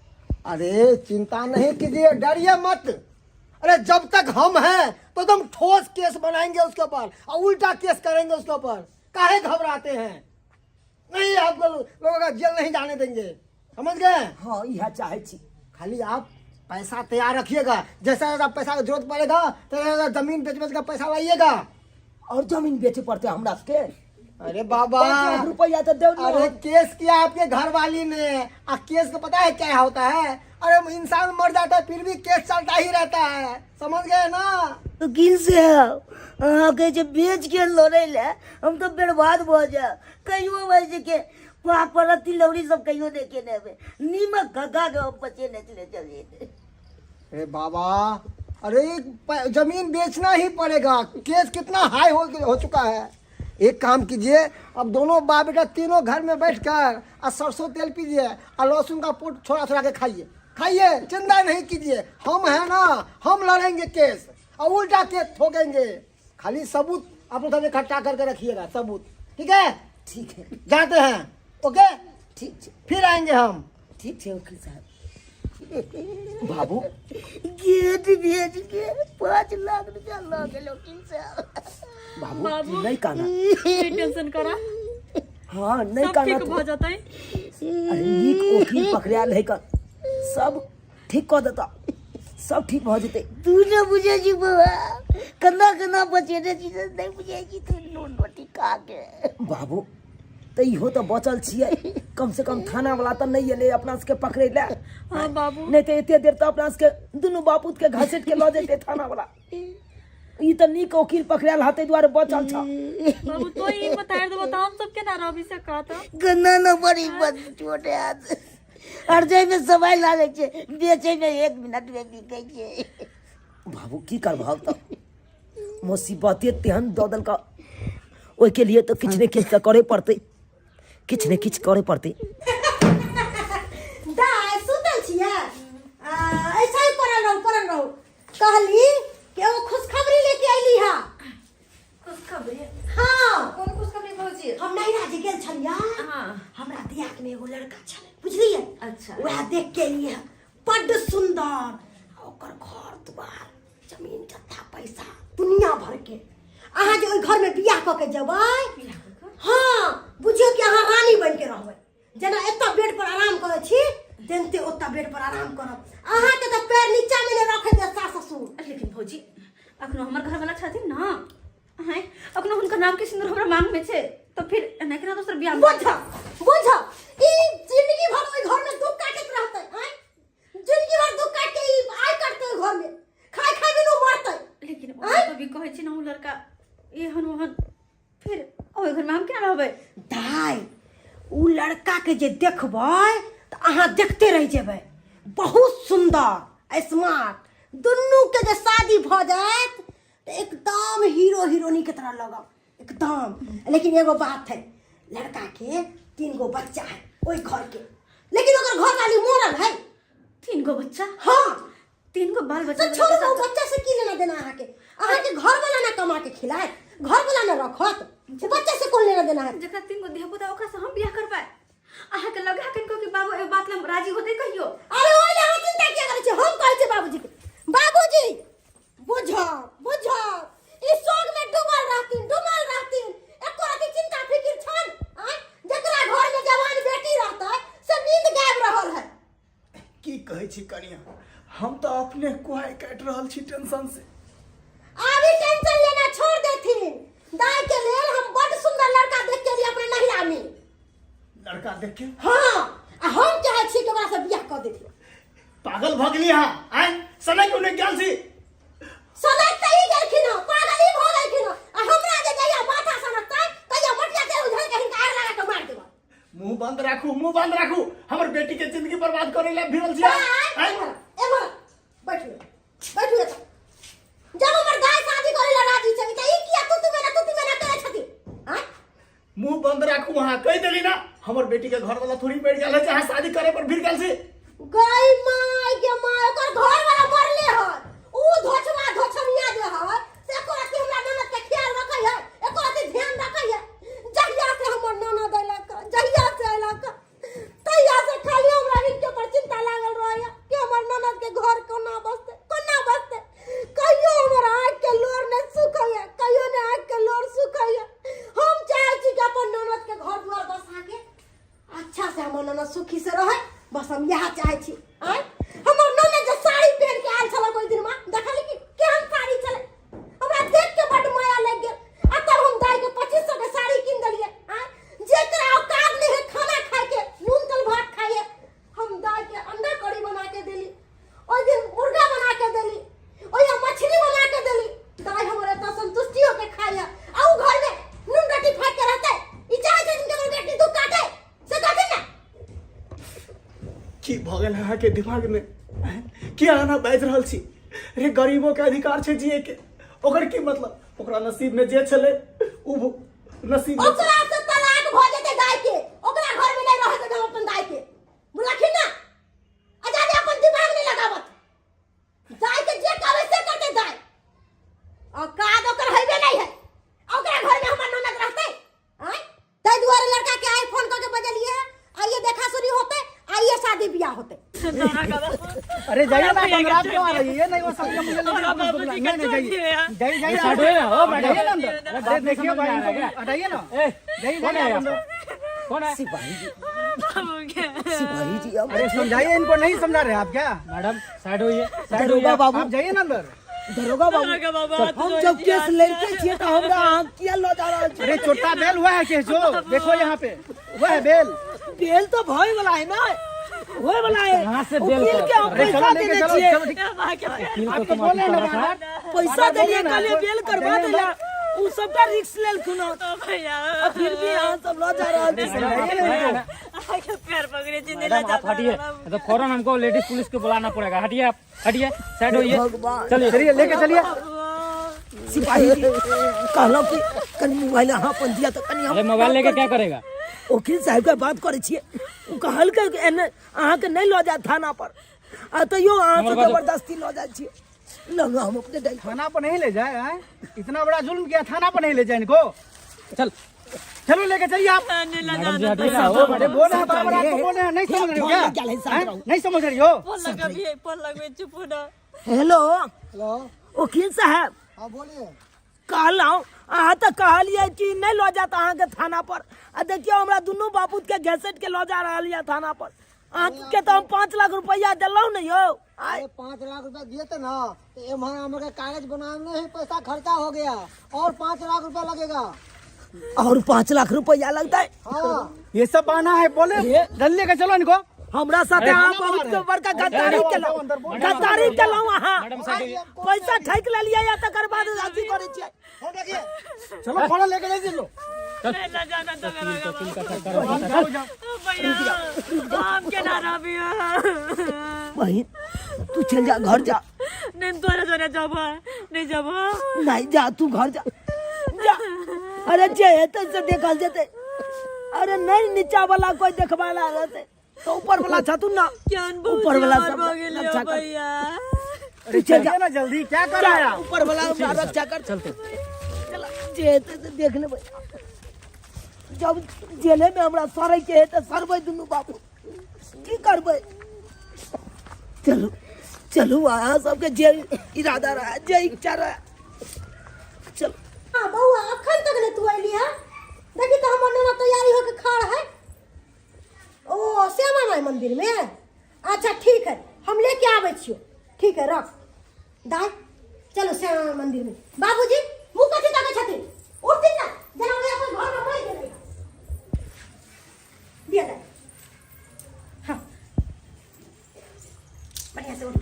अरे, चिंता नहीं कीजिए, डरिए मत। अरे, जब तक हम हैं तो तुम ठोस केस बनाएंगे उसके ऊपर और उल्टा केस करेंगे उसके ऊपर। काहे घबराते हैं? नहीं, आपको लोगों का जेल नहीं जाने देंगे, समझ गए? हाँ, इएह चाहै छी। खाली आप पैसा तैयार रखिएगा। जैसा जैसा पैसा का जरूरत पड़ेगा तो जैसा जमीन बेच बेच कर पैसा लाइएगा। और जमीन बेचे पड़ते हमरा सबके? अरे बाबा, 5 लाख रुपया तो दे। अरे, केस किया आपके घर वाली ने आ केस को पता है क्या होता है? अरे, इंसान मर जाता है फिर भी केस चलता ही रहता है, समझ गए ना? वकील साहब, अहाँके जे बेच के लड़ै लए, हम तऽ बर्बाद भऽ जायब। कहियो भाई जे के पापड़ तिलौरी सब कहियो नहि केने हेबै। नीमक खा के हम पचेने छलै जमीन। अरे बाबा, अरे, जमीन बेचना ही पड़ेगा। केस कितना हाई हो चुका है। एक काम कीजिए, अब दोनों बाप बेटा तीनों घर में बैठकर और सरसों तेल पीजिए और लहसुन का पोट छोड़ा छोड़ा के खाइए, खाइए। चिंता नहीं कीजिए, हम हैं ना, हम लड़ेंगे केस और उल्टा केस ठोकेंगे। खाली सबूत आप लोग सब इकट्ठा करके रखिएगा, सबूत। ठीक है? ठीक है। जाते हैं, ओके? ठीक छै। फिर आएंगे हम। ठीक छै वकील साहब। बाबू। गेट बेच के 5 लाख रुपया लऽ गेल वकील साहब। बाबू। बाबू। नहीं काना। नहीं टेंशन करा। हाँ, नहीं सब काना। ठीक भऽ जेतै। अरे, नीक वकील पकड़ायल है, कर सब ठीक कऽ देता, सब ठीक भऽ जेतै। तू ने बुझे छी बौआ, केना केना बचेने छी से नहि बुझै छी तू नून रोटी खा के। बाबू तऽ इहो तऽ बचल छियै, कम से कम थाना वाला तऽ नहि एलै अपना सबके पकड़ै लए। हाँ बाबू। नहि तऽ एते देर तऽ अपना सबके दुनू बापूत के घसीट के लऽ जेतै थाना वाला। ई तऽ नीक वकील पकड़ायल हतै दुआरे बचल छ। बाबू तो ई बता देबो तऽ हम सब केना रहबी से कह तऽ। गन्ना न बड़ी बद छोटे हाथ और जाहिमे समय लागै छै बेचैमे 1 मिनट मे बिकै छै। बाबू की करबहक तऽ मुसीबते तेहन दऽ देलका, ओहिके लिए तऽ किछु ने किछु तऽ करे पड़तै, किछु ने किछु करे पड़तै। दाइ सुतल छियै? ऐसा ही पड़ल रहू, पड़ल रहू। कहली कि एगो खुशखबरी लेके अयली हा। खुशखबरी? हाँ। कोन खुशखबरी भौजी? हम नैहरा जे गेल छलियै। हाँ। हमरा दियाक में एगो लड़का छलै, बुझलियै? अच्छा। वएह देख के एलियै, बड्ड सुंदर, आ ओकर घर दुआर जमीन जत्था पैसा दुनिया भर के। अहाँ जे ओहि घर में बियाह कऽ के जेबै, हाँ बुझियौ कि अहाँ रानी बनि के रहबै। जेना एतऽ बेड पर आराम करै छी तेनते ओतऽ बेड पर आराम करब। अहाँके तऽ पैर नीचा में नहि रखै देत सास ससुर। लेकिन भौजी अखनो हमर घर वाला छथिन ना, हैं अखनो हुनकर नाम के सिंदूर हमरा मांग में छै, तो फिर एना केना दोसर बियाह? बुझ बुझ, ई जिंदगी भर ओहि घर में दुख काटैत रहतै। हैं जिंदगी भर दुख काट के ई आय काटतै, ओहि घर में खाय खाय बिनु मरतै। लेकिन ओ तो भी कहै छी ना ओ लड़का एहन ओहन, फिर ओहि घर में हम केना रहबै? दाइ उ लड़का के जे देखबै तऽ अहाँ देखते रहि जेबै, बहुत सुंदर स्मार्ट। दुनू के जे शादी भऽ जायत तऽ एकदम हीरो हीरोनी के तरह लगब एकदम। लेकिन एगो बात है, लड़का के 3 गो बच्चा है ओहि घर के, लेकिन ओकर घर वाली मरल है। 3 गो बच्चा? हाँ। 3 गो बाल बच्चा। तो छोड़ू, वो बच्चा से की लेना देना अहाँके? अहाँके घर वाला ना कमा के खिलाए, घर वाला ना रखत, वो बच्चा से कौन लेना देना है? जकरा 3 गो धिया पुता ओकरा से हम बियाह करबै? अहाँके लगे है किनको कि बाबू एहि बात लए राजी होतै कहियो? अरे ओहि लए अहाँ चिंता किया करै छी? हम कहै छी बाबूजी के, बाबूजी बुझ बुझ, ई शोक में डूबल रहथिन, डूबल रहथिन, एको रति चिंता फिकिर छन? आँय जकरा घर में जवान बेटी रहतै से नींद गायब रहल है। की कहै छी कनिया, हम तऽ अपने कुहाइ काटि रहल छी टेंशन से। अभी टेंशन लेना छोड़ देथिन। दाई के लेल हम बड़ सुंदर लड़का देख के लिए अपने नहिरा में। लड़का देख के? हाँ, आ हम चाहे छी कि ओकरा से बियाह कर देथिन। पागल भऽ गेली अहाँ? आँय समय क्यों नहि गेल छी? सनक तऽ ई गेलखिन हँ, पागल ई भऽ गेलखिन हँ। आ हमरा जे जहिया माथा सनकतै तहिया मटिया तेल उझल के हिनका आग लगा के मारि देबै। मुंह बंद राखू, मुंह बंद राखू, हमर बेटी के जिंदगी बर्बाद करे ला भिड़ल छी। आँय? एमहर एमहर बैठू, बैठू एतऽ। जब हमर दाय शादी करे ला राजी छै तऽ ई किया तू तू मेरा तू तू मेरा करे छथिन? आँय मुंह बंद राखू, अहाँ कहि देली ना हमर बेटी के घर वाला थोड़ी बैठ गेल है जे अहाँ शादी करे पर भिड़ गेल छी। गई माय गे माय, ओकर घर वाला मरले है, ऊ धोछवा धोछनिया जे है से एको रत्ती हमरा ननद के ख्याल रखै है, एको रत्ती ध्यान रखै है? जहिया से हमर ननद अयलक, जहिया से अयलक तहिया से खाली हमरा हिनके पर चिंता लागल रहैया कि हमर ननद के घर कोना बसतै, कोना बसतै। कहियो हमर आँखि के लोर नहि सुखैया, कहियो नहि आँखि के लोर सुखैया। हम चाहै छी कि अपन ननद के घर दुआर बसा के अच्छा से हमर ननद सुखी से रहे, बस हम इएह चाहै छी। आँय हमर ननद जे साड़ी पहिन के आयल छल ओहि दिनमा, देखली कि केहन साड़ी छलै, हमरा देख के बड्ड माया लागि गेल। आ तब हम दाइ के 2500 के साड़ी कीन देलियै। आँय जेकरा औकात नहि है खाना खाय के, नून तेल भात खाइए, हम दाइ के अंडा करी बना के देली, ओहि दिन मुर्गा बना के देली, ओहि मछली बना के देली। दाइ हमर एतना संतुष्टि होके खाइए आ उ घर में नून रोटी फाटि के रहतै? ई चाहै छथिन कि हमर बेटी दुख काटे, से कहथिन ना। की भऽ गेल अहाँके दिमाग में? की अहाँ बाजि रहल छी? रे गरीबो के अधिकार छै जिए के, ओकर की मतलब? ओकरा नसीब में जे छलै उ नसीब में। ओकरा से तलाक भऽ जेतै दाइ के, ओकरा घर में नहि रहै देबै हम अपन दाइ के, बुझलखिन ना? आ जादे अपन दिमाग नहि लगाबत, दाइ के जे कहबै से करतै दाइ। औकात ओकर हेबे नहि है, ओकरा घर में हमर ननद रहतै? आँय ताहि दुआरे लड़का के आइ फोन करके बजलिए है, आइए देखा सुनी होते, आइए शादी बियाह होते। अरे जाइए ना, अंदर आप क्यों आ रही है? नहीं वो सब मुझे लेके आप उसको बुला, नहीं नहीं जाइए जाइए जाइए, साइड हो जाइए ना अंदर। अरे देखिए भाई इनको हटाइए ना, जाइए जाइए आप अंदर। कौन है? सिपाही जी, सिपाही जी अब अरे समझाइए इनको, नहीं समझा रहे आप क्या? मैडम साइड होइए, साइड दरोगा होइए बाबू। आप जाइए ना अंदर। दरोगा बाबू, हम जब केस लड़ते छियै तऽ हमरा अहाँ किया लऽ जा रहल छी? अरे चोटा बेल हुआ है केस जो देखो यहाँ पे हुआ है बेल। बेल तो भय वाला है ना, होय वाला है। कहाँ से बेल वकील के हम अरे पैसा चलो लेके देने चलो छियै। चलो ठीक। वकील को आपको तुम बोले अथी ना कर रखा बार है। पैसा देलियै, कहलियै बेल करवा देला, उ सबटा रिस्क लेलखुन हन। आ फिर भी अहाँ सब लऽ जा रहल छी। मैडम आप हटिए, तो फौरन हमको लेडीज पुलिस को बुलाना पड़ेगा। हटिए आप, हटिए, साइड होइए, चलिए चलिए लेके चलिए। सिपाही जी कहलहुँ कि कनि मोबाइल अहाँ अपन दिअ तऽ कनि हम अरे मोबाइल लेके क्या करेगा? वकील साहब के बात करै छियै। ओ कहलकै कि एने अहाँके नहि लऽ जायत थाना पर, आ तैयो अहाँ नंबर से बाजू। जबरदस्ती लऽ जाइ छियै। लऽ हम अपने डाल थाना पर नहीं ले जाए हैं? इतना बड़ा जुल्म किया, थाना पर नहीं ले जाए इनको। चल चलो लेके चलिए आप। मैडम जी हटिए ना हो। अरे बोल रहे हैं बार बार आपको बोल रहे हैं, नहीं समझ रही हो क्या? हैं? नहीं समझ रही हो? हेलो हेलो वकील साहब। हाँ बोलिए। कहलहुँ अहाँ तऽ कहलियै कि नहि लऽ जायत अहाँके थाना पर, आ देखियौ हमरा दुनू बापूत के घसैट के लऽ जा रहल यऽ थाना पर। अहाँके तऽ हम 5 लाख रुपैआ देलहुँ ने यौ। अरे 5 लाख रुपया दिए थे ना, तो एम्हर हमारे कागज बनाने में ही पैसा खर्चा हो गया, और 5 लाख रुपया लगेगा। और 5 लाख रुपया लगता है? हाँ। ये सब बहाना है, बोले जल्दी लेके चलो इनको। हमरा साथे अहाँ बहुत बड़का गद्दारी केलहुँ, गद्दारी केलहुँ अहाँ। पैसा ठकि लेलियै या तकर बाद अथी करै छियै। चलो फौरन लेके जाइए लो। बहिन तू चल जा, घर जा। नहीं तोरा तोरा जब नहीं जब नहीं जा, तू घर जा, जा। अरे जे हेतै से देखल जेतै। अरे नहीं नीचा वाला कोई देखवाला रहतै तो ऊपर वाला छथुन ना, ऊपर वाला सब रक्षा कर। अरे तू चल जा चलिए ना जल्दी, क्या कर रहे हैं आप? ऊपर वाला हमरा रक्षा कर। चलते चल, जे हेतै से देख लेबै। जब जेले में हमरा सड़ै के हेतै सड़बै दुनू बाबू, की करबै? चलू चलू, अहाँ सबके जे इरादा रहे, जे इच्छा रहे, चलू। हाँ बउआ, अखन तक नहीं तू अयली है? देखी तो हमर ननद तैयारी होके खड़ा है। ओ श्यामा माई मंदिर में। अच्छा ठीक है, हम लेके आबै छियो। ठीक है रख दाय, चलो श्यामा माई मंदिर में। बाबूजी मुँह कथी तकै छथिन? उठथिन ना, जेना होइए कोई घर में मरि गेलै। दिया दाय। हाँ बढ़िया से उठ।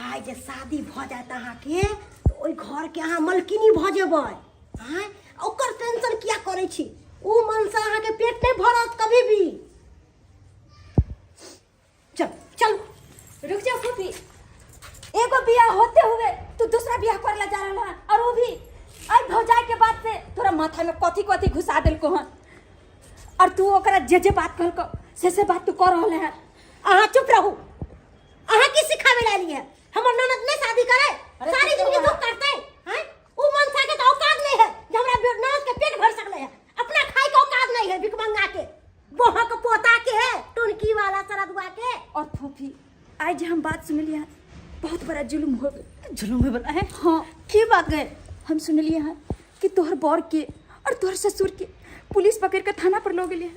आइ जे शादी भऽ जायत अहाँके तऽ ओहि घरके अहाँ मलकिनी भऽ जेबै। आँय ओकर टेंशन किया करै छी? ओ मनसँ अहाँके पेट नहि भरत कभी भी। चल चल। रुक जाओ फूफी, एगो बियाह होते हुए तू दूसरा बियाह कर ला जा रहा है, और वो भी आई भौजाई के बात से तोरा माथा में कथी कथी घुसा देलको हन, और तू ओकरा जे जे बात कहलको से बात तू कर रहल है। अहाँ चुप रहू, अहाँ की सिखावे लाली है? हमर ननद नहीं शादी करे अरे सारी चुप जिंदगी रहो। दुख काटते हैं। उ मनसा के तो औकात नहीं है जे हमरा ननद के पेट भर सकले है। अपना खाए के औकात नहीं है भिखमंगा के, बोहा के पोता के है, टुनकी वाला सरदुआ के। और फूफी आज जे हम बात सुनलिए हैं बहुत बड़ा जुल्म हो गए। जुल्म होय बला है? हाँ। की बात गए? हम सुनलिए हैं कि तोहर बर के और तोहर ससुर के पुलिस पकड़ के थाना पर लो गेलिए।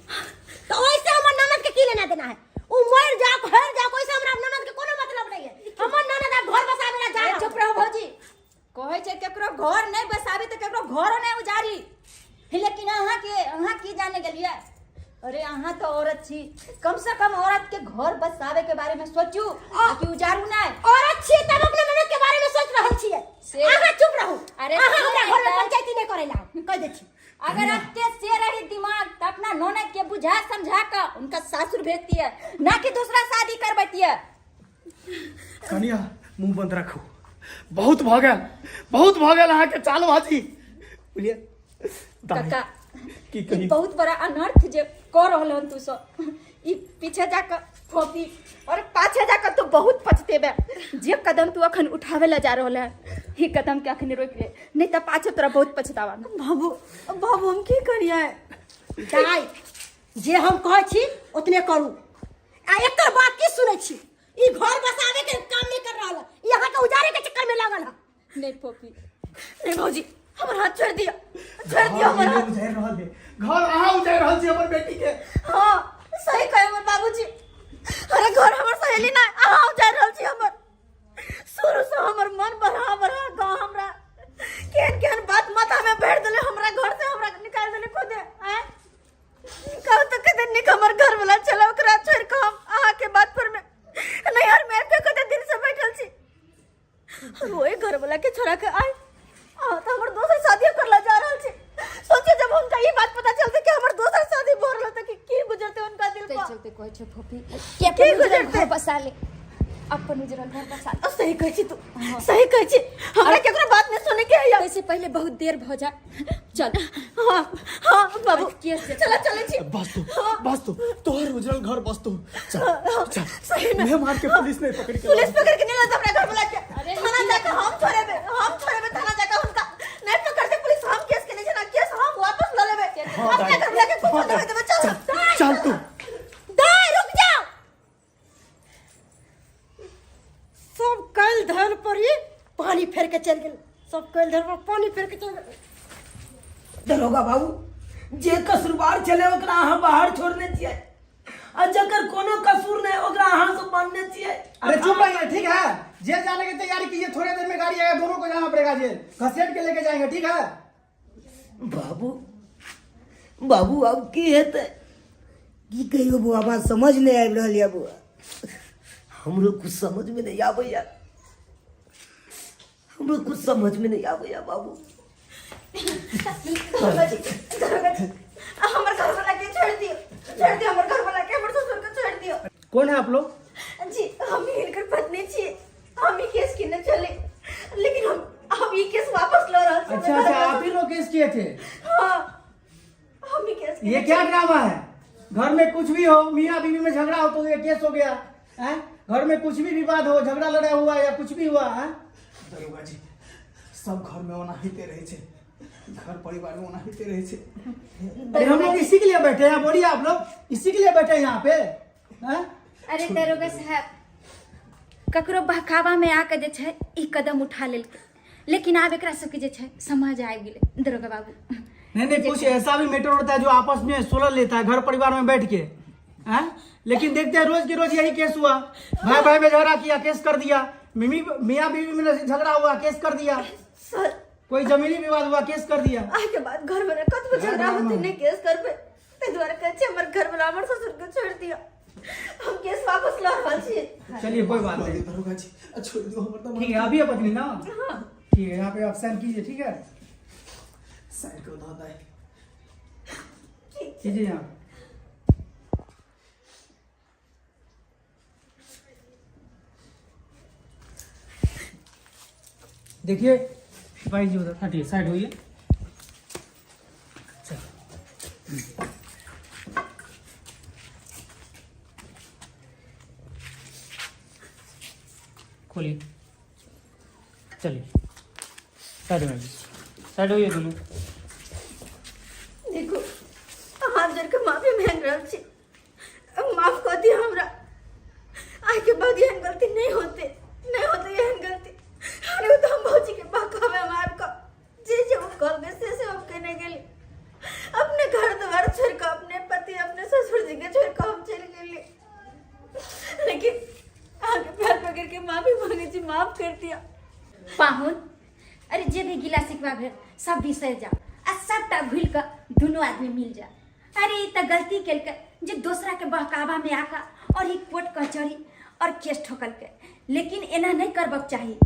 तो ऐसे हमर ननद के की लेना देना है? उ मर जाओ हर जाओ, कोई से हमरा ननद के कोनो मतलब नहीं है। हमर ननद अब घर बसावे ला जा अरे रहा। चुप रहो भौजी, कहै छै केकरो घर नहीं बसाबी तो केकरो घरो नहीं उजारी, लेकिन अहाँ के अहाँ की जाने गेलिए? अरे अहाँ तो औरत छी, कम से कम औरत के घर बसावे के बारे में सोचू आ कि उजारू नहीं। औरत छी तब अपने ननद के बारे में सोच रहल छियै। अहाँ चुप रहू। अरे अहाँ हमरा से घर में तऽ- पंचायती नहीं करे ला कह दै छी। अगर अत्ते से रही दिमाग तो अपना ननद के बुझा समझा के उनका सासुर भेजती है, ना कि दूसरा शादी करबती है। कनिया मुंह बंद राखू, बहुत भऽ गेल, बहुत भऽ गेल अहाँके चालबाजी। बुझलियै दाइ, काका की ई कही, बहुत बड़ा अनर्थ जे कर रहल हन तू सब, ई पीछे जाकर फोपी और पाछे जाकर तू बहुत पछतेबे। जे कदम तू अखन उठावे ला जा रहल है, ई कदम के अखन रोक ले, नहीं तो पाछे तोरा बहुत पछतावा। बाबू बाबू हम की करिए? दाइ जे हम कहै छी ओतने करू, आ एकर बात की सुनै छी? ई घर बसावे के काम नहीं कर रहल है, ई अहाँ के उजाड़े के चक्कर में लागल है। नहीं फोपी, नहीं भौजी, हमर हाथ छोड़ दियो, छोड़ दियो हमर हाथ। उजाड़ि रहल है घर, अहाँ उजाड़ि रहल छी हमर बेटी के। हाँ सही कहे हमर बाबूजी, अरे घर हमर सहेली ना, अहाँ उजाड़ि रहल छी हमर। शुरू से हमर मन बढ़ा बढ़ा कऽ हमरा केहन केहन बात माथा में भरि देले, हमरा घर से हमरा निकाल देले खुदे। आँय कहू तऽ कते नीक हमर घर वाला छलै, ओकरा छोड़ि कऽ हम अहाँके बात पर में नैहर में आबि कऽ कते दिन से बैठल छी। और ओहि घर वाला के छोड़ा के आय अहाँ तऽ हमर दोसर शादी करला जा रहल छी। सोचिए जब हुनका ई बात पता चलते कि हमर दोसर शादी भऽ रहल तऽ की गुजरते हुनका दिल पर। चलते कहै छै फोफी कि की अपन उजरल गुजरतै? घर बसा ले, अपन उजरल घर बसा ले। सही कहै छी तू, सही कहै छी, हमरा केकरो बात नहीं सुने के है। तैसे पहले बहुत देर भ जा, चल। हाँ हाँ बाबू, केस जे- चला चले छी। बस तू, बस तू, तोहर उजरल घर बस तू, चल चल। सही में। मैं मार के पुलिस नहीं पकड़ के पुलिस पकड़ के नहीं लाता अपना घर बुला के। थाना जाकर हम छोड़ेबे, हम छोड़ेबे थाना जाकर उनका नहीं पकड़ते पुलिस, हम केस के नहीं छना, केस हम वापस ल लेबे। अपना घर बुला के कुछ नहीं देबे। चल चल तू। दाई रुक जाओ। सब कैल धर पर ही पानी फेर के चल गेल, सब कैल धर पर पानी फेर के चल गेल। दरोगा बाबू, जे कसूरवार छलै ओकरा अहाँ बाहर छोड़ने छियै, आ जकर कोनो कसूर नहीं ओकरा अहाँ सब मानने छियै। अरे चुप रहिए, ठीक है? जेल जाने की तैयारी कीजिए, थोड़े देर में गाड़ी आएगा, दोनों को जाना पड़ेगा जेल, घसीट के लेके जाएंगे, ठीक है? बाबू, बाबू अब की हेतै? की कहियो बौआ, बात समझ नहीं आबि रहल यऽ बौआ, हमरो कुछ समझ में नहीं आबैया, हमरो कुछ समझ में नहीं आबैया बाबू। दरोगा जी, दरोगा जी, हमर घर वाला के छोड़ दियो, छोड़ दियो हमर घर वाला के, हमर ससुर के छोड़ दियो। कौन है आप लोग? जी हम ही हिनकर पत्नी छी, हम ही केस किने चले, लेकिन हम ई केस वापस ल रहल छी। अच्छा अच्छा, आप ही लोग केस किए थे? हाँ, हम ही केस ये क्या ड्रामा है? घर में कुछ भी हो, मियाँ बीवी में झगड़ा हो तो ये केस हो गया है, घर में कुछ भी विवाद हो, झगड़ा लड़ाई हुआ या कुछ भी हुआ है। दरोगा जी, सब घर में ओनाहिते रहे छै, घर परिवार में ओनाहिते रहे छै। अरे हम लोग इसी के लिए बैठे हैं, बोलिए आप लोग इसी के लिए बैठे हैं यहाँ पे हैं? अरे दरोगा साहब, ककरो बहकावा में आके जे छै ई कदम उठा लेलकै, लेकिन आब एकरा सबके जे छै समझ आबि गेलै दरोगा बाबू। नहीं नहीं, कुछ ऐसा भी मैटर होता है जो आपस में सुलझ लेता है घर परिवार में बैठ के हैं, लेकिन देखते हैं रोज के रोज यही केस हुआ, भाई भाई में झगड़ा किया केस कर दिया, मिमी मियाँ बीवी में झगड़ा हुआ केस कर दिया, सर कोई जमीनी विवाद हुआ केस कर दिया। आइ के बाद घर में कतबो झगड़ा होते नहीं केस करबे, ताहि दुआरे कहै छी हमर घर वाला हमर ससुर के छोड़ि दिअ, हम केस वापस ल रहल छी। चलिए कोई बात नहीं दरोगा जी, छोड़ दियो हमर दमाद। ठीक है, अभी है पत्नी ना? ठीक है, यहाँ पे आप साइन कीजिए, ठीक है? साइन कर दो दाई। कीजिए यहाँ। देखिए भाई जी उधर हटिए, साइड होइए। खोलिए, चलिए साइड में, साइड होइए दोनों। देखो हाथ जोड़ के माफी मांग रहल छी, माफ कर दिया हमरा, आइ के बाद एहन गलती नहीं होते, नहीं होते एहन गलती। अरे वो तो हम भौजी के बहकावे में आबि कऽ जे जे ओ कहलकै से से हम केने गेली, अपने घर द्वार छोड़ि कऽ, अपने पति अपने ससुर जी के छोड़ि कऽ हम चलि गेली, लेकिन अहाँके पैर पकड़ के माफी मांगे छी, माफ कर दिया। पाहुन, अरे जे भी गिला सिकवा भेल सब बिसरि जाओ आ सबटा भूलि कऽ दुनू आदमी मिल जाओ। अरे ई तऽ गलती केलकै जे दोसरा के बहकावा में आकर और ई कोर्ट कचहरी और केस ठोकलकै, लेकिन एना नहीं करबक चाही।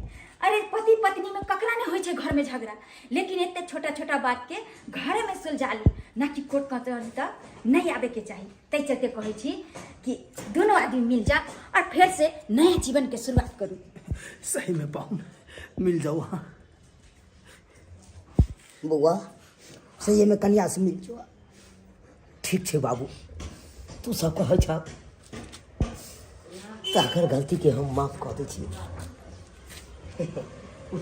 अरे पति पत्नी में ककरा नहीं होइ छै घर में झगड़ा, लेकिन एते छोटा छोटा बात के घरे में सुलझा ली, ना कि कोर्ट कचहरी तक नहीं आबे के चाही। तै चलते कहै छी कि दुनू आदमी मिल जा और फिर से नया जीवन के शुरुआत करू। सही में पाहुन मिल जाओ। हाँ बौआ, सही में कन्या से मिल जाओ। ठीक छै बाबू, तू सब कहै छह तऽ अगर गलती के हम माफ कऽ दै छी। उठ।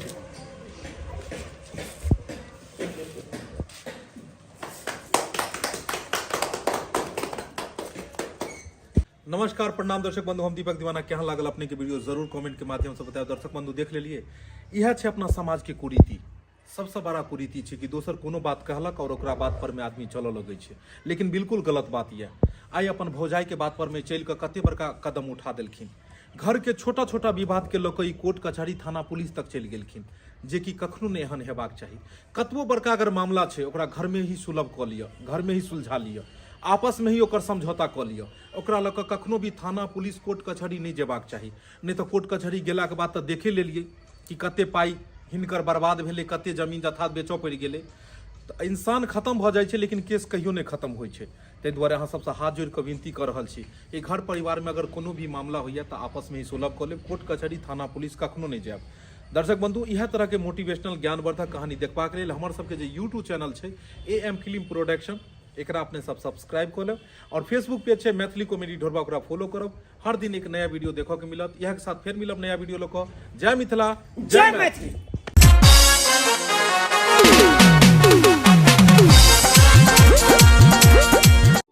नमस्कार प्रणाम दर्शक बंधु, हम दीपक दीवाना। केहन लागल अपने के वीडियो जरूर कमेंट के माध्यम से बताओ। दर्शक बंधु देख लेलिए, इह छै अपना समाज के कुरीति। सबसे बड़ा कुरीति छै कि दोसर कोनो बात कहलक और ओकरा बात पर में आदमी चलऽ लगै छै, लेकिन बिल्कुल गलत बात यऽ। आइ अपन भौजाई के बात पर में चलि कऽ कते बड़का कदम उठा देलखिन। घरके छोटा छोटा विवादके लऽ कऽ ई कोर्ट कचहरी थाना पुलिस तक चलि गेलखिन, जेकि कखनो नहि एहन हेबाक चाही। कतबो बड़का अगर मामला छै ओकरा घरमे ही सुलभ कऽ लिअ, घरमे ही सुलझा लिअ, आपसमे ही ओकर समझौता कऽ लिअ। ओकरा लऽ कऽ कखनो भी थाना पुलिस कोर्ट कचहरी नहि जेबाक चाही, नहि तऽ कोर्ट कचहरी गेलाके बाद तऽ देखे लेलियै कि कते पाइ हिनकर बर्बाद भेलै, कते जमीन जथा बेचऽ पड़ि गेलै। तऽ इंसान खतम भऽ जाइ छै लेकिन केस कहियो नहि खतम होइ छै। ताहि दुआरे अहाँ सबसँ हाथ जोड़ि कऽ विनती कऽ रहल छी कि घर परिवारमे अगर कोनो भी मामला होइए तऽ आपसमे ही सुलभ कऽ लेब, कोर्ट कचहरी थाना पुलिस कखनो नहि जायब। दर्शक बंधु, इएह तरहके मोटिवेशनल ज्ञानवर्धक कहानी देखबाक लेल हमर सबके जे यूट्यूब चैनल छै ए एम फिल्म प्रोडक्शन, एकरा अपने सब सब्सक्राइब कऽ लेब और फेसबुक पेज छै मैथिली कॉमेडी ढोरबा, ओकरा फॉलो करब। हर दिन एक नया वीडियो देखऽ के मिलत। इएह के साथ फेर मिलब नया वीडियो लऽ कऽ। जय मिथिला, जय मैथिली।